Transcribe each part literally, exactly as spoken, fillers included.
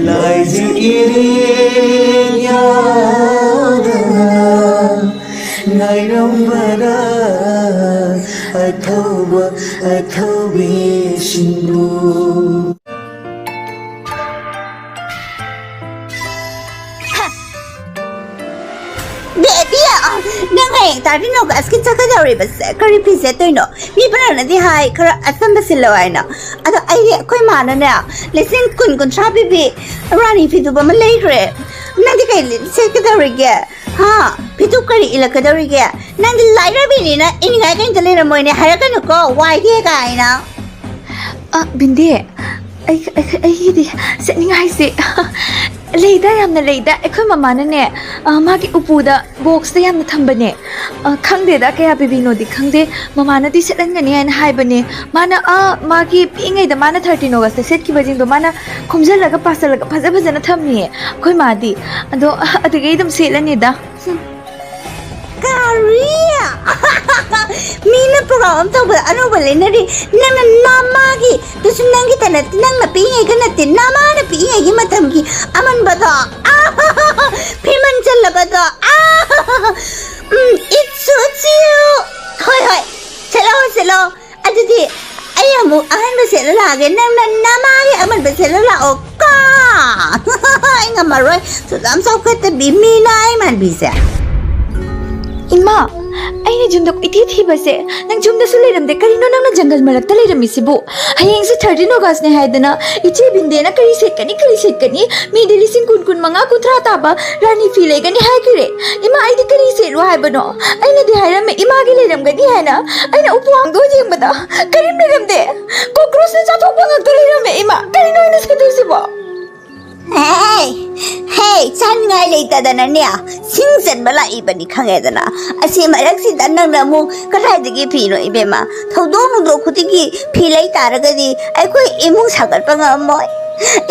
ꯂꯥꯏꯖ ꯏꯔꯦꯡ ꯌꯥꯎꯗꯅ ꯉꯥꯏꯔꯝꯕꯗ ꯑꯊꯧꯕ ꯑꯊꯧꯕꯤꯁꯤꯡꯕꯨ꯫ ꯕꯦꯕꯤ, ꯅꯪ ꯍꯌꯦꯡ ꯊꯥꯔꯇꯤꯟ ꯑꯣꯒꯁꯀꯤ ꯆꯠꯀꯗꯧꯔꯤꯕꯁꯦ ꯀꯔꯤ ꯐꯤ ꯁꯦꯠꯇꯣꯏꯅꯣ? ꯃꯤ ꯄꯨꯝꯅꯃꯛꯅꯗꯤ ꯍꯥꯏ ꯈꯔ ꯑꯆꯝꯕ ꯁꯤꯜꯂꯣ ꯍꯥꯏꯅ꯫ ꯑꯗꯣ ꯑꯩꯗꯤ ꯑꯩꯈꯣꯏ ꯃꯥꯅꯅꯦ ꯂꯤꯁꯤꯡ ꯀꯨꯟ ꯀꯨꯟꯊ꯭ꯔꯥ ꯄꯤꯕꯤ ꯔꯥꯅꯤ ꯐꯤꯗꯨꯕ ꯑꯃ ꯂꯩꯈ꯭ꯔꯦ꯫ ꯅꯪꯗꯤ ꯀꯩ ꯂꯤ-, ꯁꯦꯠꯀꯗꯧꯔꯤꯒꯦ? ꯍꯥ? ꯐꯤꯗꯨ ꯀꯔꯤ ꯏꯜꯂꯛꯀꯗꯧꯔꯤꯒꯦ? ꯅꯪꯗꯤ ꯂꯥꯏꯔꯕꯤꯅꯤꯅ ꯏꯅꯤꯡꯉꯥꯏ ꯀꯩꯝꯇ ꯂꯩꯔꯝꯃꯣꯏꯅꯦ, ꯍꯥꯏꯔꯛꯀꯅꯨꯀꯣ, ꯋꯥꯏꯒꯦ ꯀꯥꯏꯅ꯫ ꯑ, ꯕꯤꯟꯗꯤ, ꯑꯩ, ꯑꯩ, ꯑꯩꯒꯤꯗꯤ ꯁꯦꯠꯅꯤꯡꯉꯥꯏꯁꯦ ꯂꯩꯗ, ꯌꯥꯝꯅ ꯂꯩꯗ꯫ ꯑꯩꯈꯣꯏ ꯃꯃꯥꯅꯅꯦ, ꯑ, ꯃꯥꯒꯤ ꯎꯄꯨꯗ ꯕꯣꯛꯁꯇ ꯌꯥꯝꯅ ꯊꯝꯕꯅꯦ꯫ ꯑ, ꯈꯪꯗꯦꯗ, ꯀꯌꯥ ꯄꯤꯕꯤꯅꯣꯗꯤ ꯈꯪꯗꯦ꯫ ꯃꯃꯥꯅꯗꯤ ꯁꯦꯠꯍꯟꯒꯅꯤ ꯍꯥꯏꯅ ꯍꯥꯏꯕꯅꯦ꯫ ꯃꯥꯅ, ꯑ, ꯃꯥꯒꯤ ꯄꯤꯛꯏꯉꯩꯗ ꯃꯥꯅ ꯊꯥꯔꯇꯤꯟ ꯑꯣꯒꯁꯇ ꯁꯦꯠꯈꯤꯕꯁꯤꯡꯗꯣ ꯃꯥꯅ ꯈꯣꯝꯖꯤꯜꯂꯒ ꯄꯥꯁꯜꯂꯒ ꯐꯖ ꯐꯖꯅ ꯊꯝꯃꯤꯌꯦ ꯑꯩꯈꯣꯏ ꯃꯥꯗꯤ꯫ ꯑꯗꯣ, ꯑ, ꯑꯗꯨꯗꯒꯤ ꯑꯗꯨꯝ ꯁꯦꯠꯂꯅꯤꯗ꯫ ꯀꯔꯤ? ꯃꯤꯅ ꯄ꯭ꯔꯣꯒ꯭ꯔꯥꯝ ꯑꯃ ꯇꯧꯕꯗ ꯑꯅꯧꯕ ꯂꯩꯅꯔꯤ, ꯅꯪꯅ ꯅꯃꯥꯒꯤ, ꯑꯗꯨꯁꯨ ꯅꯪꯒꯤꯇ ꯅꯠꯇꯦ, ꯅꯪꯅ ꯄꯤꯛꯏꯉꯩꯒ ꯅꯠꯇꯦ, ꯅꯃꯥꯅ ꯄꯤꯛꯏꯉꯩꯒꯤ ꯃꯇꯝꯒꯤ ꯑꯃꯟꯕꯗꯣ, ꯐꯤꯃꯟ ꯆꯜꯂꯕꯗꯣ, ꯎꯝ, it's so cute. ꯍꯣꯏ, ꯍꯣꯏ, ꯁꯦꯠꯂꯣ, ꯁꯦꯠꯂꯣ꯫ ꯑꯗꯨꯗꯤ ꯑꯩ ꯑꯃꯨꯛ ꯑꯍꯟꯕ ꯁꯦꯠꯂ ꯂꯥꯛꯑꯒꯦ, ꯅꯪꯅ ꯅꯃꯥꯒꯤ ꯑꯃꯟꯕ ꯁꯦꯠꯂ ꯂꯥꯛꯑꯣ ꯀꯣ꯫ ꯑꯩ ꯉꯝꯃꯔꯣꯏ, ꯁꯨꯗꯥꯝ ꯆꯥꯎꯈꯠꯇꯕꯤ ꯃꯤꯅ ꯑꯩ ꯃꯥꯟꯕꯤꯁꯦ꯫ ꯏꯃꯥ, ꯑꯩꯅ ꯌꯨꯝꯗ ꯀꯣꯏꯊꯤ ꯊꯤꯕꯁꯦ, ꯅꯪ ꯌꯨꯝꯗꯁꯨ ꯂꯩꯔꯝꯗꯦ꯫ ꯀꯔꯤꯅꯣ ꯅꯪꯅ ꯖꯪꯒꯜ ꯃꯔꯛꯇ ꯂꯩꯔꯝꯃꯤꯁꯤꯕꯨ? ꯍꯌꯦꯡꯁꯦ ꯊꯥꯔꯇꯤꯟ ꯑꯣꯒꯁꯅꯦ ꯍꯥꯏꯗꯅ ꯏꯆꯦ ꯕꯤꯟꯗꯦꯅ ꯀꯔꯤ ꯁꯦꯠꯀꯅꯤ, ꯀꯔꯤ ꯁꯦꯠꯀꯅꯤ? ꯃꯤꯗꯤ ꯂꯤꯁꯤꯡ ꯀꯨꯟ, ꯀꯨꯟ ꯃꯉꯥ, ꯀꯨꯟꯊ꯭ꯔꯥ ꯇꯥꯕ ꯔꯥꯅꯤ ꯐꯤ ꯂꯩꯒꯅꯤ ꯍꯥꯏꯈꯤꯔꯦ꯫ ꯏꯃꯥ, ꯑꯩꯗꯤ ꯀꯔꯤ ꯁꯦꯠꯂꯨ ꯍꯥꯏꯕꯅꯣ? ꯑꯩꯅꯗꯤ ꯍꯥꯏꯔꯝꯃꯦ ꯏꯃꯥꯒꯤ ꯂꯩꯔꯝꯒꯅꯤ ꯍꯥꯏꯅ꯫ ꯑꯩꯅ ꯎꯄꯨ ꯍꯥꯡꯗꯣꯛꯑ ꯌꯦꯡꯕꯗ ꯀꯔꯤꯝ ꯂꯩꯔꯝꯗꯦ꯫ ꯀꯣꯀ꯭ꯔꯣꯁꯅ ꯆꯥꯊꯣꯛꯄ ꯉꯥꯛꯇ ꯂꯩꯔꯝꯃꯦ ꯏꯃꯥ꯫ ꯀꯔꯤꯅꯣ ꯑꯩꯅ ꯁꯦꯠꯇꯣꯏꯁꯤꯕꯣ? ꯍꯦ, ꯍꯦ, ꯆꯥꯅꯤꯡꯉꯥꯏ ꯂꯩꯇꯗꯅꯅꯦ ꯁꯤꯡ ꯆꯟꯕ ꯂꯥꯛꯏꯕꯅꯤ ꯈꯪꯉꯦꯗꯅ꯫ ꯑꯁꯤ ꯃꯔꯛꯁꯤꯗ ꯅꯪꯅ ꯑꯃꯨꯛ ꯀꯗꯥꯏꯗꯒꯤ ꯐꯤꯅꯣ ꯏꯕꯦꯝꯃ? ꯊꯧꯗꯣꯛ ꯅꯨꯡꯗꯣꯛ ꯈꯨꯗꯤꯡꯒꯤ ꯐꯤ ꯂꯩ ꯇꯥꯔꯒꯗꯤ ꯑꯩꯈꯣꯏ ꯏꯃꯨꯡ ꯁꯥꯒꯠꯄ ꯉꯝꯃꯣꯏ꯫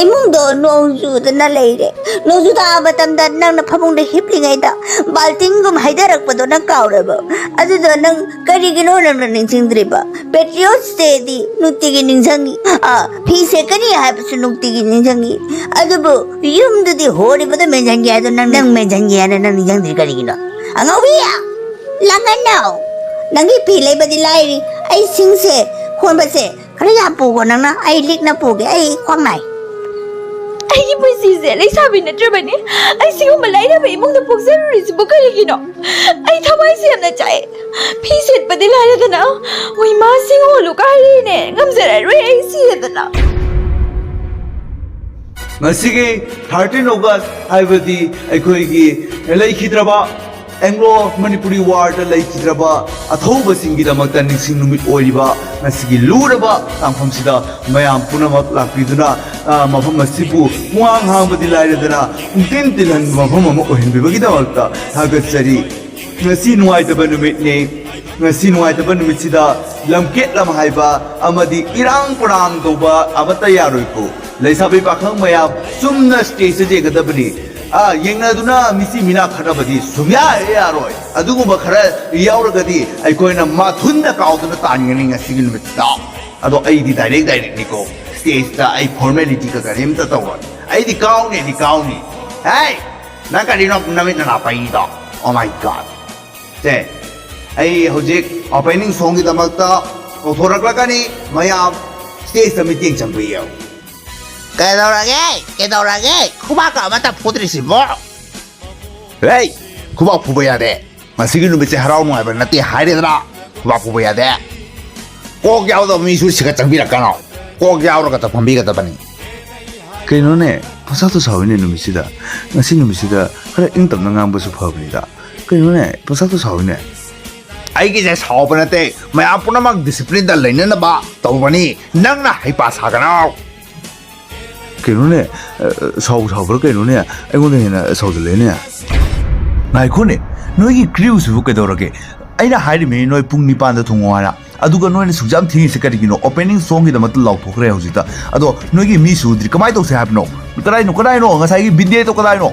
ꯏꯃꯨꯡꯗꯣ ꯅꯣꯡ ꯆꯨꯗꯅ ꯂꯩꯔꯦ꯫ ꯅꯣꯡ ꯆꯨ ꯇꯥꯕ ꯃꯇꯝꯗ ꯅꯪꯅ ꯐꯃꯨꯡꯗ ꯍꯤꯞꯂꯤꯉꯩꯗ ꯕꯥꯜꯇꯤꯟꯒꯨꯝ ꯍꯩꯊꯔꯛꯄꯗꯣ ꯅꯪ ꯀꯥꯎꯔꯕꯣ? ꯑꯗꯨꯗꯣ ꯅꯪ ꯀꯔꯤꯒꯤꯅꯣ ꯅꯪꯅ ꯅꯤꯡꯁꯤꯡꯗ꯭ꯔꯤꯕ? Patriots Dayꯗꯤ ꯅꯨꯡꯇꯤꯒꯤ ꯅꯤꯡꯁꯤꯡꯉꯤ꯫ ꯑ, ꯐꯤ ꯁꯦꯠꯀꯅꯤ ꯍꯥꯏꯕꯁꯨ ꯅꯨꯡꯇꯤꯒꯤ ꯅꯤꯡꯁꯤꯡꯉꯤ꯫ ꯑꯗꯨꯕꯨ ꯌꯨꯝꯗꯨꯗꯤ ꯍꯣꯔꯤꯕꯗꯣ ꯃꯦꯟꯁꯤꯟꯒꯦ ꯍꯥꯏꯗꯣ ꯅꯪ, ꯅꯪ ꯃꯦꯟꯁꯤꯟꯒꯦ ꯍꯥꯏꯅ ꯅꯪ ꯅꯤꯡꯁꯤꯡꯗ꯭ꯔꯤ ꯀꯔꯤꯒꯤꯅꯣ? ꯑꯉꯥꯎꯕꯤ! ꯂꯥꯡꯒꯅꯧ! ꯅꯪꯒꯤ ꯐꯤ ꯂꯩꯕꯗꯤ ꯂꯥꯏꯔꯤ, ꯑꯩ ꯁꯤꯡꯁꯦ ꯍꯣꯟꯕꯁꯦ ꯈꯔ ꯌꯥꯝ ꯄꯨꯒꯣ ꯅꯪꯅ, ꯑꯩ ꯂꯤꯛꯅ ꯄꯨꯒꯦ, ꯑꯩ ꯈ꯭ꯋꯥꯡ ꯅꯥꯏ꯫ ꯑꯩꯒꯤ ꯄꯨꯟꯁꯤꯁꯦ ꯂꯩꯁꯥꯕꯤ ꯅꯠꯇ꯭ꯔꯕꯅꯤ꯫ ꯑꯩ ꯁꯤꯒꯨꯝꯕ ꯂꯥꯏꯔꯕ ꯏꯃꯨꯡꯗ ꯄꯣꯛꯆꯔꯨꯔꯤꯁꯤꯕꯨ ꯀꯔꯤꯒꯤꯅꯣ? ꯑꯩ ꯊꯃꯣꯏꯁꯦ ꯌꯥꯝꯅ ꯆꯥꯛꯑꯦ꯫ ꯐꯤ ꯁꯦꯠꯄꯗꯤ ꯂꯥꯏꯔꯗꯅ, ꯍꯨꯏꯃꯥ ꯁꯤꯡ ꯍꯣꯜꯂꯨ ꯀꯥꯏꯔꯤꯅꯦ꯫ ꯉꯝꯖꯔꯔꯣꯏ ꯑꯩ ꯁꯤꯔꯗꯅ꯫ ꯉꯁꯤꯒꯤ thirteen August ꯍꯥꯏꯕꯗꯤ ꯑꯩꯈꯣꯏꯒꯤ ꯂꯩꯈꯤꯗ꯭ꯔꯕ Anglo Manipuri Warꯗ ꯂꯩꯈꯤꯗ꯭ꯔꯕ ꯑꯊꯧꯕꯁꯤꯡꯒꯤꯗꯃꯛꯇ ꯅꯤꯡꯁꯤꯡ ꯅꯨꯃꯤꯠ ꯑꯣꯏꯔꯤꯕ ꯉꯁꯤꯒꯤ ꯂꯨꯔꯕ ꯇꯥꯡꯐꯝꯁꯤꯗ ꯃꯌꯥꯝ ꯄꯨꯝꯅꯃꯛ ꯂꯥꯛꯄꯤꯗꯨꯅ, ꯑ, ꯃꯐꯝ ꯑꯁꯤꯕꯨ ꯄꯨꯡꯍꯥꯡ ꯍꯥꯡꯕꯗꯤ ꯂꯥꯏꯔꯗꯅ ꯄꯨꯡꯇꯤꯟ ꯇꯤꯜꯍꯟꯕ ꯃꯐꯝ ꯑꯃ ꯑꯣꯏꯍꯟꯕꯤꯕꯒꯤꯗꯃꯛꯇ ꯊꯥꯒꯠꯆꯔꯤ꯫ ꯉꯁꯤ ꯅꯨꯡꯉꯥꯏꯇꯕ ꯅꯨꯃꯤꯠꯅꯤ꯫ ꯉꯁꯤ ꯅꯨꯡꯉꯥꯏꯇꯕ ꯅꯨꯃꯤꯠꯁꯤꯗ ꯂꯝꯀꯦꯠ ꯂꯝꯍꯥꯏꯕ ꯑꯃꯗꯤ ꯏꯔꯥꯡ ꯄꯔꯥꯡ ꯇꯧꯕ ꯑꯃꯠꯇ ꯌꯥꯔꯣꯏꯀꯣ꯫ ꯂꯩꯁꯥꯕꯤ ꯄꯥꯈꯪ ꯃꯌꯥꯝ ꯆꯨꯝꯅ stageꯇ ꯌꯦꯡꯒꯗꯕꯅꯤ꯫ ꯑ, ꯌꯦꯡꯅꯗꯨꯅ ꯃꯤꯆꯤ ꯃꯤꯅꯥ ꯈꯠꯅꯕꯗꯤ ꯁꯨꯡꯌꯥ ꯍꯦꯛ ꯌꯥꯔꯣꯏ꯫ ꯑꯗꯨꯒꯨꯝꯕ ꯈꯔ ꯌꯥꯎꯔꯒꯗꯤ ꯑꯩꯈꯣꯏꯅ ꯃꯊꯨꯟꯗ ꯀꯥꯎꯗꯨꯅ ꯇꯥꯟꯒꯅꯤ ꯉꯁꯤꯒꯤ ꯅꯨꯃꯤꯠꯇ꯫ ꯑꯗꯣ ꯑꯩꯗꯤ direct directꯅꯤꯀꯣ꯫ Stageꯇ ꯑꯩ formalityꯒ ꯀꯔꯤꯝꯇ ꯇꯧꯔꯣꯏ꯫ ꯑꯩꯗꯤ ꯀꯥꯎꯅꯤ, ꯑꯩꯗꯤ ꯀꯥꯎꯅꯤ꯫ ꯍꯦ! ꯅꯪ ꯀꯔꯤꯅꯣ ꯅꯃꯤꯠ ꯅꯅꯥ ꯄꯩꯔꯤꯗꯣ? Oh my God! ꯁꯦ, ꯑꯩ ꯍꯧꯖꯤꯛ opening songꯒꯤꯗꯃꯛꯇ ꯀꯧꯊꯣꯔꯛꯂꯛꯀꯅꯤ꯫ ꯃꯌꯥꯝ stageꯇ ꯃꯤꯠꯌꯦꯡ ꯆꯪꯕꯤꯌꯨ꯫ ꯀꯩꯗꯧꯔꯒꯦ? ꯀꯩꯗꯧꯔꯒꯦ? ꯈꯨꯕꯥꯛꯀ ꯑꯃꯇ ꯐꯨꯗ꯭ꯔꯤꯁꯤꯕꯣ? ꯍꯦ! ꯈꯨꯕꯥꯛ ꯐꯨꯕ ꯌꯥꯗꯦ꯫ ꯉꯁꯤꯒꯤ ꯅꯨꯃꯤꯠꯁꯦ ꯍꯔꯥꯎ ꯅꯨꯡꯉꯥꯏꯕ ꯅꯠꯇꯦ ꯍꯥꯏꯔꯦꯗꯅ꯫ ꯈꯨꯕꯥꯛ ꯐꯨꯕ ꯌꯥꯗꯦ꯫ ꯀꯣꯛ ꯌꯥꯎꯗꯕ ꯃꯤꯁꯨ ꯁꯤꯒ ꯆꯪꯕꯤꯔꯛꯀꯅꯣ꯫ ꯀꯣꯛ ꯌꯥꯎꯔꯒ ꯆꯪꯐꯝꯕꯤꯒꯗꯕꯅꯤ꯫ ꯀꯩꯅꯣꯅꯦ, ꯄꯪꯁꯥꯎꯇ ꯁꯥꯎꯏꯅꯦ ꯅꯨꯃꯤꯠꯁꯤꯗ꯫ ꯉꯁꯤ ꯅꯨꯃꯤꯠꯁꯤꯗ ꯈꯔ ꯏꯪ ꯇꯞꯅ ꯉꯥꯡꯕꯁꯨ ꯐꯕꯅꯤꯗ꯫ ꯀꯩꯅꯣꯅꯦ, ꯄꯪꯁꯥꯎꯇ ꯁꯥꯎꯏꯅꯦ꯫ ꯑꯩꯒꯤꯁꯦ ꯁꯥꯎꯕ ꯅꯠꯇꯦ, ꯃꯌꯥꯝ ꯄꯨꯝꯅꯃꯛ disciplineꯗ ꯂꯩꯅꯅꯕ ꯇꯧꯕꯅꯤ꯫ ꯅꯪꯅ ꯍꯩꯄꯥ ꯁꯥꯒꯅꯣ꯫ ꯀꯩꯅꯣꯅꯦ, ꯑ, ꯁꯥꯎꯕꯨ ꯁꯥꯎꯕ꯭ꯔꯥ ꯀꯩꯅꯣꯅꯦ? ꯑꯩꯉꯣꯟꯗ ꯍꯦꯟꯅ ꯁꯥꯎꯖꯜꯂꯛꯑꯦꯅꯦ꯫ ꯉꯥꯏꯈꯣꯅꯦ, ꯅꯣꯏꯒꯤ crewꯁꯤꯕꯨ ꯀꯩꯗꯧꯔꯒꯦ? ꯑꯩꯅ ꯍꯥꯏꯔꯤꯃꯤꯅꯤ ꯅꯣꯏ ꯄꯨꯡ ꯅꯤꯄꯥꯟꯗ ꯊꯨꯡꯉꯣ ꯍꯥꯏꯅ꯫ ꯑꯗꯨꯒ ꯅꯣꯏꯅ ꯁꯨꯛ ꯌꯥꯝ ꯊꯦꯡꯉꯤꯁꯦ ꯀꯔꯤꯒꯤꯅꯣ? ꯑꯣꯄꯦꯅꯤꯡ ꯁꯣꯡꯒꯤꯗꯃꯛꯇ ꯂꯥꯎꯊꯣꯛꯈ꯭ꯔꯦ ꯍꯧꯖꯤꯛꯇ꯫ ꯑꯗꯣ ꯅꯣꯏꯒꯤ ꯃꯤꯁꯨ ꯎꯗ꯭ꯔꯤ, ꯀꯃꯥꯏꯅ ꯇꯧꯁꯦ ꯍꯥꯏꯕꯅꯣ? ꯀꯗꯥꯏꯅꯣ, ꯀꯗꯥꯏꯅꯣ? ꯉꯁꯥꯏꯒꯤ ꯕꯤꯟꯗꯦꯗꯣ ꯀꯗꯥꯏꯅꯣ?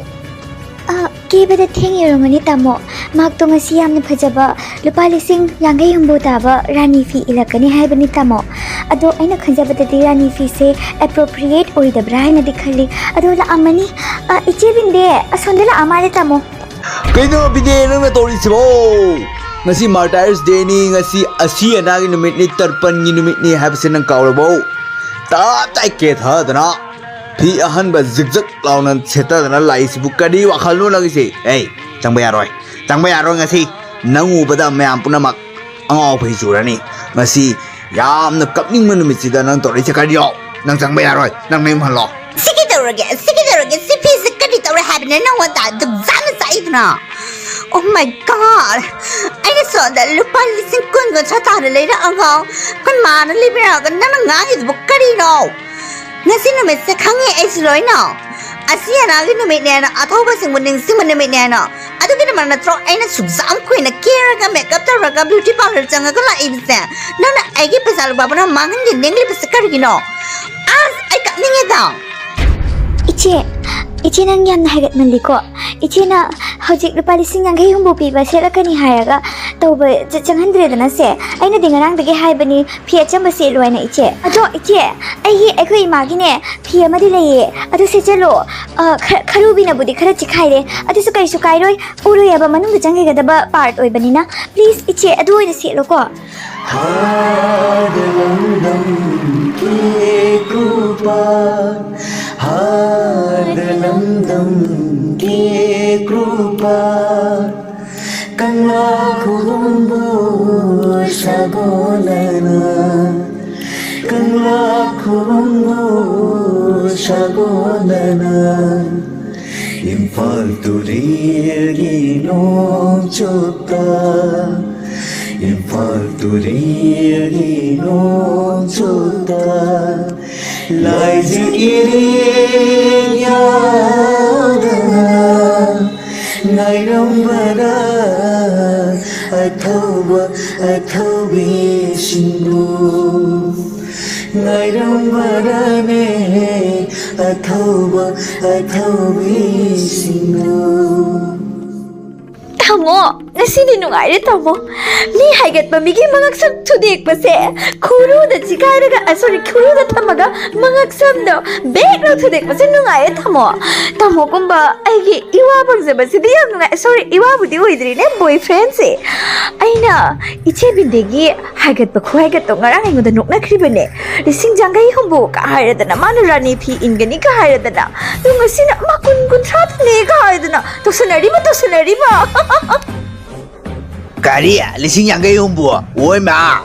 ꯑ, ꯀꯦꯕꯗ ꯊꯦꯡꯉꯤꯔꯝꯒꯅꯤ, ꯇꯥꯃꯣ꯫ ꯃꯍꯥꯛꯇꯣ ꯉꯁꯤ ꯌꯥꯝꯅ ꯐꯖꯕ, ꯂꯨꯄꯥ ꯂꯤꯁꯤꯡ ꯌꯥꯡꯈꯩ ꯍꯨꯝꯐꯨ ꯇꯥꯕ ꯔꯥꯅꯤ ꯐꯤ ꯏꯜꯂꯛꯀꯅꯤ ꯍꯥꯏꯕꯅꯤ, ꯇꯥꯃꯣ꯫ ꯑꯗꯣ ꯑꯩꯅ ꯈꯟꯖꯕꯗꯗꯤ ꯔꯥꯅꯤ ꯐꯤꯁꯦ ꯑꯦꯄ꯭ꯔꯣꯄ꯭ꯔꯤꯌꯦꯠ ꯑꯣꯏꯗꯕ꯭ꯔꯥ ꯍꯥꯏꯅꯗꯤ ꯈꯜꯂꯤ꯫ ꯑꯗꯣ ꯂꯥꯛꯑꯝꯃꯅꯤ꯫ ꯑ, ꯏꯆꯦ ꯕꯤꯟꯗꯦ, ꯑꯁꯣꯝꯗ ꯂꯥꯛꯑ ꯃꯥꯜꯂꯦ, ꯇꯥꯃꯣ꯫ ꯀꯩꯅꯣ ꯕꯤꯟꯗꯦ, ꯅꯪꯅ ꯇꯧꯔꯤꯁꯤꯕꯣ? ꯉꯁꯤ ꯃꯥꯔꯇꯥꯏꯔꯁ ꯗꯦꯅꯤ, ꯉꯁꯤ ꯑꯁꯤ ꯑꯅꯥꯒꯤ ꯅꯨꯃꯤꯠꯅꯤ, ꯇꯔꯄꯟꯒꯤ ꯅꯨꯃꯤꯠꯅꯤ ꯍꯥꯏꯕꯁꯦ ꯅꯪ ꯀꯥꯎꯔꯕꯣ? ꯇꯞ ꯇꯥꯏ ꯀꯦꯊꯗꯅ, ꯐꯤ ꯑꯍꯟꯕ ꯖꯤꯛ ꯖꯛ ꯂꯥꯎꯅ ꯁꯦꯠꯇꯗꯅ ꯂꯥꯛꯏꯁꯤꯕꯨ ꯀꯔꯤ ꯋꯥꯈꯜꯅꯣ ꯅꯪꯒꯤꯁꯦ? ꯑꯩ ꯆꯪꯕ ꯌꯥꯔꯣꯏ, ꯆꯪꯕ ꯌꯥꯔꯣꯏ꯫ ꯉꯁꯤ ꯅꯪ ꯎꯕꯗ ꯃꯌꯥꯝ ꯄꯨꯝꯅꯃꯛ ꯑꯉꯥꯎ ꯑꯐꯩ ꯆꯨꯔꯅꯤ꯫ ꯉꯁꯤ ꯌꯥꯝꯅ ꯀꯞꯅꯤꯡꯕ ꯅꯨꯃꯤꯠꯁꯤꯗ ꯅꯪ ꯇꯧꯔꯛꯏꯁꯦ ꯀꯔꯤꯅꯣ? ꯅꯪ ꯆꯪꯕ ꯌꯥꯔꯣꯏ, ꯅꯪ ꯃꯌꯨꯝ ꯍꯜꯂꯣ꯫ ꯁꯤ ꯀꯩꯗꯧꯔꯒꯦ? ꯁꯤ ꯀꯩꯗꯧꯔꯒꯦ? ꯁꯤ ꯐꯤꯁꯦ ꯀꯔꯤ ꯇꯧꯔꯦ ꯍꯥꯏꯕꯅꯦ ꯅꯪꯉꯣꯟꯗ ꯑꯗꯨꯛ ꯌꯥꯝꯅ ꯆꯥꯛꯏꯗꯨꯅ? Oh my God! ꯑꯩꯅ ꯁꯣꯝꯗ ꯂꯨꯄꯥ ꯂꯤꯁꯤꯡ ꯀꯨꯟ ꯀꯨꯟꯊ꯭ꯔꯥ ꯇꯥꯅ ꯂꯩꯔꯛꯑꯒ ꯑꯩꯈꯣꯏ ꯃꯥꯅ ꯂꯩꯕꯤꯔꯛꯑꯒ ꯅꯪꯅ ꯉꯥꯡꯉꯤꯗꯨꯕꯨ ꯀꯔꯤꯅꯣ? ꯉꯁꯤ ꯅꯨꯃꯤꯠꯁꯦ ꯈꯪꯉꯤ ꯑꯩꯁꯨ ꯂꯣꯏꯅ꯫ ꯑꯁꯤ ꯑꯅꯥꯒꯤ ꯅꯨꯃꯤꯠꯅꯦꯅ, ꯑꯊꯧꯕꯁꯤꯡꯕꯨ ꯅꯤꯡꯁꯤꯡꯕ ꯅꯨꯃꯤꯠꯅꯦꯅ꯫ ꯑꯗꯨꯒꯤꯗꯃꯛ ꯅꯠꯇ꯭ꯔꯣ ꯑꯩꯅ ꯁꯨꯛ ꯌꯥꯝ ꯀꯨꯏꯅ ꯀꯦꯔꯒ ꯃꯦꯀꯞ ꯇꯧꯔꯒ ꯕ꯭ꯌꯨꯇꯤ ꯄꯥꯔꯂꯔ ꯆꯪꯉꯒ ꯂꯥꯛꯏꯕꯁꯦ? ꯅꯪꯅ ꯑꯩꯒꯤ ꯄꯩꯁꯥ ꯂꯨꯄꯥ ꯄꯨꯝꯅꯃꯛ ꯃꯥꯡꯍꯟꯒꯦ ꯅꯤꯡꯂꯤꯕꯁꯦ ꯀꯔꯤꯒꯤꯅꯣ? ꯑꯁ, ꯑꯩ ꯀꯞꯅꯤꯡꯉꯦꯗ꯫ ꯏꯆꯦ, ꯏꯆꯦ, ꯅꯪ ꯌꯥꯝꯅ ꯍꯥꯏꯒꯠꯃꯜꯂꯤꯀꯣ꯫ ꯏꯆꯦꯅ ꯍꯧꯖꯤꯛ ꯂꯨꯄꯥ ꯂꯤꯁꯤꯡ ꯌꯥꯡꯈꯩ ꯍꯨꯝꯐꯨ ꯄꯤꯕ ꯁꯦꯠꯂꯛꯀꯅꯤ ꯍꯥꯏꯔꯒ ꯇꯧꯕ ꯆ-, ꯆꯪꯍꯟꯗ꯭ꯔꯦꯗꯅ ꯁꯦ꯫ ꯑꯩꯅꯗꯤ ꯉꯔꯥꯡꯗꯒꯤ ꯍꯥꯏꯕꯅꯤ ꯐꯤ ꯑꯆꯝꯕ ꯁꯦꯠꯂꯨ ꯍꯥꯏꯅ, ꯏꯆꯦ꯫ ꯑꯗꯣ ꯏꯆꯦ, ꯑꯩꯒꯤ, ꯑꯩꯈꯣꯏ ꯏꯃꯥꯒꯤꯅꯦ ꯐꯤ ꯑꯃꯗꯤ ꯂꯩꯌꯦ, ꯑꯗꯨ ꯁꯦꯠꯆꯜꯂꯣ꯫ ꯑ, ꯈ-, ꯈꯔꯨꯕꯤꯅꯕꯨꯗꯤ ꯈꯔ ꯆꯤꯛꯈꯥꯏꯔꯦ, ꯑꯗꯨꯁꯨ ꯀꯩꯁꯨ ꯀꯥꯏꯔꯣꯏ, ꯎꯔꯣꯏ ꯍꯥꯏꯕ, ꯃꯅꯨꯡꯗ ꯆꯪꯈꯤꯒꯗꯕ ꯄꯥꯔꯠ ꯑꯣꯏꯕꯅꯤꯅ꯫ ꯄ꯭ꯂꯤꯖ ꯏꯆꯦ, ꯑꯗꯨ ꯑꯣꯏꯅ ꯁꯦꯠꯂꯣꯀꯣ꯫ ꯍꯥꯗ ꯂꯝꯗꯝ ꯀꯦꯛ ꯔꯨꯄꯥ, ꯍꯥꯗ ꯂꯝꯗꯝ ꯀꯦꯛ ꯔꯨꯄꯥ, ꯀꯪꯂꯥ ꯈꯨꯕꯝꯕꯨ ꯁꯥꯒꯣꯟꯅꯅ, ꯀꯪꯂꯥ ꯈꯨꯕꯝꯕꯨ ꯁꯥꯒꯣꯟꯅꯅ, ꯏꯝꯐꯥꯜ ꯇꯨꯔꯦꯜꯒꯤ ꯅꯣꯡꯆꯨꯞꯇ, ꯏꯝꯐꯥꯜ ꯇꯨꯔꯦꯜꯒꯤ ꯅꯣꯡꯆꯨꯞꯇ, ꯂꯥꯏꯖ ꯏꯔꯦꯡ ꯌꯥꯎꯗꯅ ꯉꯥꯏꯔꯝꯕꯗ ꯑꯊꯧꯕ ꯑꯊꯧꯕꯤꯁꯤꯡꯕꯨ ꯉꯥꯏꯔꯝꯕꯔꯅꯦ, ꯑꯊꯧꯕ ꯑꯊꯧꯕꯤꯁꯤꯡꯕꯨ꯫ ꯇꯥꯃꯣ, ꯉꯁꯤꯗꯤ ꯅꯨꯡꯉꯥꯏꯔꯦ ꯇꯥꯃꯣ꯫ ꯃꯤ ꯍꯥꯏꯒꯠꯄ ꯃꯤꯒꯤ ꯃꯉꯛꯁꯝ ꯊꯨꯗꯦꯛꯄꯁꯦ, ꯈꯨꯔꯨꯗ ꯆꯤꯒꯥꯏꯔꯒ, ꯑ, ꯁꯣꯔꯤ, ꯈꯨꯔꯨꯗ ꯊꯝꯃꯒ ꯃꯉꯛꯁꯝꯗꯣ ꯕꯦꯛ ꯂꯧ ꯊꯨꯗꯦꯛꯄꯁꯦ ꯅꯨꯡꯉꯥꯏꯔꯦ ꯇꯥꯃꯣ꯫ ꯇꯥꯃꯣꯒꯨꯝꯕ ꯑꯩꯒꯤ ꯏꯋꯥ ꯐꯪꯖꯕꯁꯤꯗꯤ ꯌꯥꯝ ꯅꯨꯡꯉꯥꯏ꯫ ꯁꯣꯔꯤ, ꯏꯋꯥꯕꯨꯗꯤ ꯑꯣꯏꯗ꯭ꯔꯤꯅꯦ, ꯕꯣꯏꯐ꯭ꯔꯦꯟꯁꯦ꯫ ꯑꯩꯅ ꯏꯆꯦ ꯕꯤꯟꯗꯦꯒꯤ ꯍꯥꯏꯒꯠꯄ ꯈꯨꯍꯥꯏꯒꯠꯇꯣ ꯉꯔꯥꯡ ꯑꯩꯉꯣꯟꯗ ꯅꯣꯛꯅꯈ꯭ꯔꯤꯕꯅꯦ꯫ "ꯂꯤꯁꯤꯡ ꯌꯥꯡꯈꯩ ꯍꯨꯝꯐꯨ" ꯀ ꯍꯥꯏꯔꯗꯅ, ꯃꯥꯅ ꯔꯥꯅꯤ ꯐꯤ ꯏꯟꯒꯅꯤ ꯀ ꯍꯥꯏꯔꯗꯅ, ꯑꯗꯨ ꯉꯁꯤꯅ ꯑꯃ ꯀꯨꯟ ꯀꯨꯟꯊ꯭ꯔꯥ ꯐꯪꯉꯦ ꯀ ꯍꯥꯏꯗꯅ ꯇꯧꯁꯟꯅꯔꯤꯕ, ꯇꯧꯁꯟꯅꯔꯤꯕ꯫ ꯀꯔꯤ? ꯂꯤꯁꯤꯡ ꯌꯥꯡꯈꯩ ꯍꯨꯝꯐꯨ? ꯑꯣꯏ ꯃꯥ!